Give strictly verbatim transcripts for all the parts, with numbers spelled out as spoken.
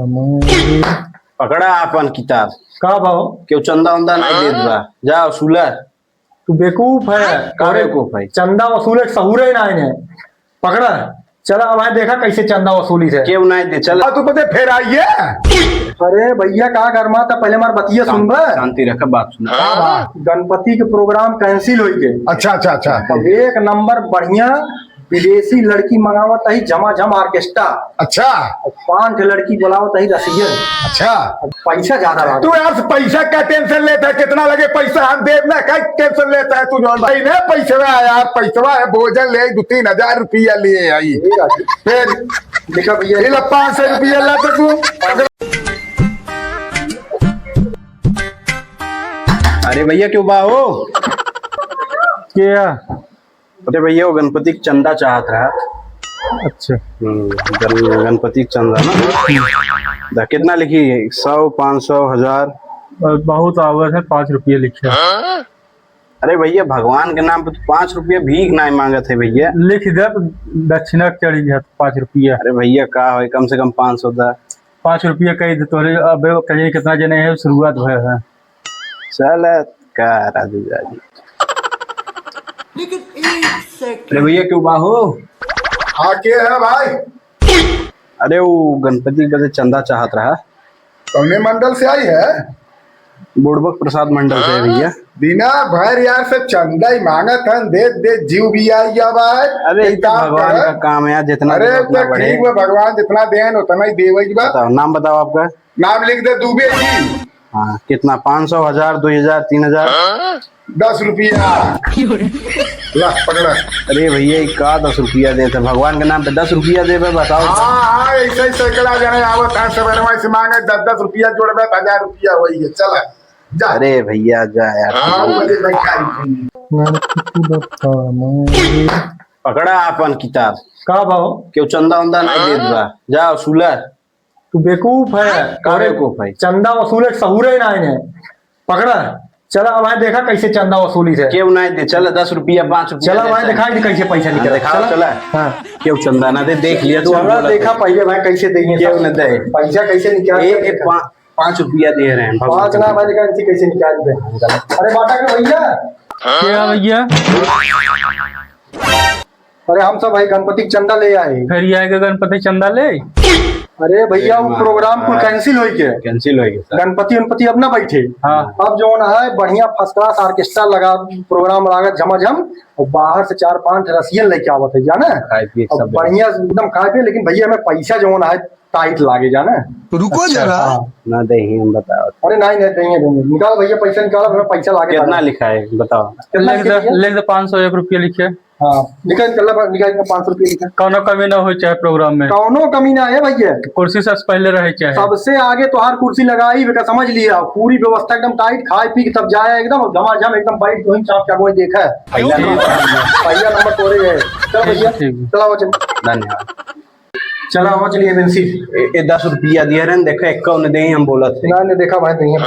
पकड़ा आपन किताब। का भाव? केहू चंदा वंदा नहीं देत बा। जा वसूला। तू बेवकूफ है। का अरे बेवकूफ है? चंदा वसूले के सहूरे ही ना इन्हें। पकड़ा। चला अब भाई देखा कैसे चंदा वसूली है। केहू नहीं दे, चला। आ, तू पते फेर आइए। अरे भैया का गरमा था, पहले हमार बतिया सुन बे। शांति रख, बात सुन। का बा? गणपति के प्रोग्राम कैंसिल होई के। अच्छा, अच्छा, अच्छा। अब एक नंबर बढ़िया विदेशी लड़की मंगावत ही, झमाझम ऑर्केस्ट्रा। अच्छा। और पांच ठे लड़की बुलावत ही रसियन। अच्छा। अब पैसा ज्यादा लागत। तू यार पैसा का टेंशन लेता है, कितना लगे पैसा हम देब ना, का टेंशन लेता है तू? जौन भाई ने पैसवा है यार, पैसवा है, भोजन ले, दो तीन हजार रुपया लिए आई। ठीक है। फिर लिखा भैया। ये लो पाँच सौ रुपया ला तो तू। अरे भैया, केहू बा हो? क्या? अरे भैया, वो गणपति के चंदा चाहत रहा। अच्छा। हम्म, गण-, गणपति के चंदा ना। दा, कितना लिखी? सौ, पाँच सौ, हजार? अ, बहुत आवत है, पाँच रुपये लिखे। अरे भैया, भगवान के नाम पे तो पाँच रुपये भीख नहीं मांगत है भैया। लिख दे, दक्षिणा चढ़ी जात पाँच रुपये। अरे भैया, का होई, कम से कम पाँच सौ दा। पाँच रुपये कही दे तोरे, अबे कहिए कितना जने हैं, शुरुआत भय है। चल, का राजू जाजी। लेकिन एक सेकंड। अरे भैया, केहू बा हो? हाँ, के है भाई? अरे, वो गणपति का चंदा चाहत रहा। कौने मंडल से आई है? बुड़बक प्रसाद मंडल से है भैया। बिना भर यार से चंदा ही मांगत हन, दे दे, जीव भी आई गया भाई। अरे, ये तो भगवान का काम है यार, जितना अरे, दे उतना तो बढ़े। ठीक बा, भगवान जितना देन उतना ही देवे के बा। बताओ, नाम बताओ आपका। नाम लिख दे, दुबे जी। हाँ, कितना? पाँच सौ, हजार, दो हजार, तीन हजार? दस रुपया। ला, पकड़ा। अरे भैया, ये का दस रुपया देत है? भगवान के नाम पे दस रुपया देबे, बताओ। हाँ, हाँ, ऐसे ही सैकड़ा जने आवत हैं, सबेरवा से मांगे दस दस रुपया जोड़बे, तो हजार रुपया वही है। चला, जा। अरे भैया, जा यार। हाँ, बोले भाई, क्या लिखेंगे? पकड़ा आपन किताब। का भाव? केहू चंदा वंदा नहीं देत बा। जा, वसूला। तू बेवकूफ है। का अरे बेवकूफ है? चंदा वसूले के सहूरे ही ना इन्हें। पकड़ा। चला अब भाई देखा कैसे चंदा वसूली है। केहू नहीं दे, चला दस रुपया, पाँच रुपया चला दे, भाई चला। देखा कि कैसे पैसा हाँ, निकला। दिखाओ, चला। चला। हाँ। केहू चंदा ना दे, देख लिया तू, चला बोला देखा थे। पहले भाई कैसे देंगे। केहू न दे। पैसा कैसे निकाल एक, के एक देखा। पा-, पाँच रुपया दे रहे हैं भगवान पाँच ना के। भाई देखा कैसे, कैसे निकाल दे। अरे बाटा के भैया। क्या भैया? अरे हम सब भाई गणपति के चंदा ले आए। फिर ये आएगा गणपति चंदा ले? अरे भैया, वो अरे प्रोग्राम कुल मारा। कैंसिल होई के। कैंसिल होई के, सर। गणपति वनपति अब ना बैठे। हाँ। अब जौन है बढ़िया फर्स्ट क्लास ऑर्केस्ट्रा लगा, प्रोग्राम लागा झमाझम, और बाहर से चार पांच रसियन लेके आवत है, जाना? खाए पिए अब सब बढ़िया एकदम खाए पिए, लेकिन भैया हमें पैसा जौन है टाइट लागे, जाना? रुको अच्छा, जरा। हाँ। ना दे ही हम बताओ। अरे नहीं, नहीं, देंगे, देंगे। निकाल भैया, पैसा निकालो, हमें पैसा लागे कितना लागे। लिखा है, बताओ। कितना लिख लिखे दे, भैया? लिख दे, पाँच सौ एक रुपया लिखे। हाँ, निकाल, निकाल, निकाल, निकाल, पाँच सौ रुपया निकाल। कौनो कमी ना हो चाहे प्रोग्राम में। कौनो कमी ना है भैया। कुर्सी से पहले रहे चाहे। सबसे आगे तोहार कुर्सी लगाई, बेटा, समझ लिया। पूरी व्यवस्था एकदम टाइट, खाए पी के तब जाए एकदम, और झमाझम एकदम बैठ के वहीं चाप चाप वहीं देखा है। पहला नंबर। पहला नंबर तोरे है। चलो भैया, ठीक है। चला हो चल। धन्यवाद। चला, हो चलिए, एजेंसी। ए, ए, दस रुपया दिया रहे, देखा, एक कौन दे, हम बोलत है। ना, ने देखा भाई, नहीं है।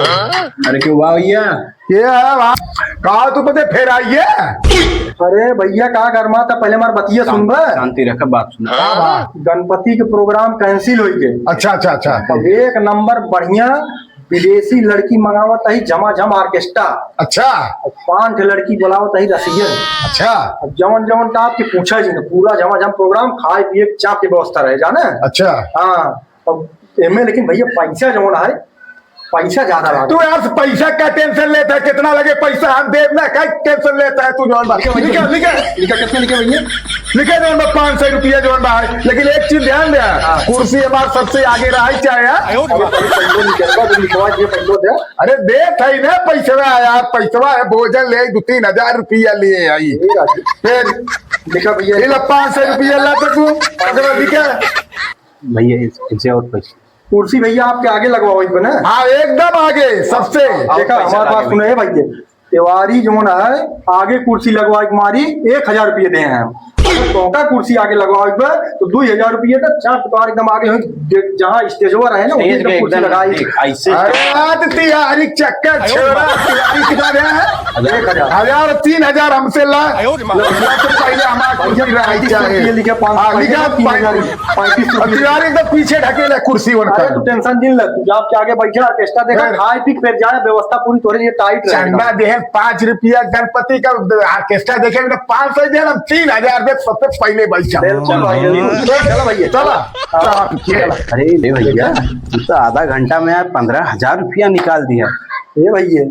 अरे, क्यों बा भैया? ये है भाई, का तू पते फेर आइए? अरे भैया, का गरमा था, पहले हमार बतिया सुन बे। शांति रखा, बात सुन। का बा? गणपति के प्रोग्राम कैंसिल होई के। अच्छा, अच्छा, अच्छा। अब एक नंबर बढ़िया विदेशी लड़की मंगावत ही, झमाझम ऑर्केस्ट्रा। अच्छा। और पांच ठे लड़की बुलावत ही रसियन। अच्छा। अब जवन जवन टाप के पूछा जी ने, पूरा झमाझम प्रोग्राम, खाए पिए के चाप के व्यवस्था रहे, जाने? अच्छा। हाँ, अब एमे लेकिन भैया पैसा जवन है, पैसा ज्यादा लागे। तू यार पैसा का टेंशन लेता है, कितना लगे पैसा हम देब ना, का टेंशन लेता है तू जवन बा? लिखा, लिखा, लिखा। लिखा, कितना लिखा भैया? लिखे जौन बा पाँच सौ रुपया जौन बा, लेकिन एक चीज ध्यान दे, हाँ। कुर्सी हमार सबसे आगे रही चाहे, हाँ? अरे, पहले, पहले निकलवा दे, निकलवा दे, पहले दे। अरे, देत है ना पैसवा यार, पैसवा है, भोजन ले, दो तीन हजार रुपया लिए आई। ठीक है। फिर लिखा भैया। ये ला पाँच सौ रुपया ला तो तू, अगर लिखा। भैया, इस-, इनसे और पैसे। कुर्सी भैया आपके आगे लगवाओ एक ना। हाँ, एकदम आगे, सबसे। देखा, हमारे पास सुने भैया। तिवारी जौन है, आगे कुर्सी लगवा के मारी, एक हजार रुपये दे हैं हम। तोहका कुर्सी आगे लगवावे बा, तो दुई हजार रुपया का चाप तोहार एकदम आगे होई, दे-, जहाँ स्टेजवा रहे ना, वहीं स्टेज एकदम पे कुर्सी एकदम लगाई। देख, ऐसे अरे, आज तिवारी चक्कर छोड़ा, तिवारी कितना दिया है? एक हजार। हजार, तीन हजार हमसे ला। आयो रे माँ। लड़कियाँ तो पहले हमारा कुर्सी रहा पैंतीस सौ चाहे। रुपये लिखे, पाँच सौ हाँ, लिखा, पैंतीस सौ, पैंतीस सौ और रुपये। तिवारी एकदम पीछे ढकेला कुर्सी उनका। अरे, तू टेंशन जिन ले, तू जाके आगे बैठा, ऑर्केस्ट्रा देखा, फिर? खाए पी के फिर जाए, व्यवस्था पूरी तोरे लिए टाइट रहेगा। चंदा देहे पाँच रुपया गणपति का, ऑर्केस्ट्रा देखे में तो पाँच सौ दे, हम तीन हजार दे, सबसे पहले बैठा। बिल्कुल भाई, बिल्कुल। चलो भैया। चला, चला, चला। अरे, ले भैया, तू तो आधा घंटा में यार पन्द्रह हजार रुपया निकाल दिया। ए भैया,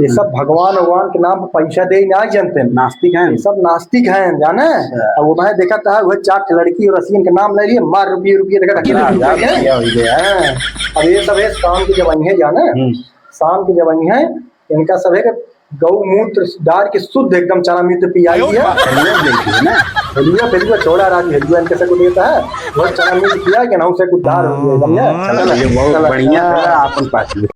ये सब भगवान, भगवान के नाम पे पैसा दे ही ना जानते हैं। नास्तिक हैं। ये सब नास्तिक हैं, जाने? अच्छा। अब वो भाई देखा था, वो चार ठे लड़की और रसियन के नाम ले लिए, मार रुपये, रुपये देखा था, पन्द्रह हजार रुपये। रुपया हो गया। हाँ। अब ये सब है शाम के जब आई हैं, जाने? हम्म। शाम के जब आई हैं, इनका सब है कि गौमूत्र डाल के शुद्ध एकदम चना मित्र पियाई दिया। हेलुआ देती है ना? हेलुआ, हेलुआ छोड़ा राजू, हेलुआ इनके से को देता है, वो चना मित्र पिया के ना उसे कुछ दार हो गया, समझे? चला, भैया, बहुत चला, बढ़िया चला। था, आपन पास में।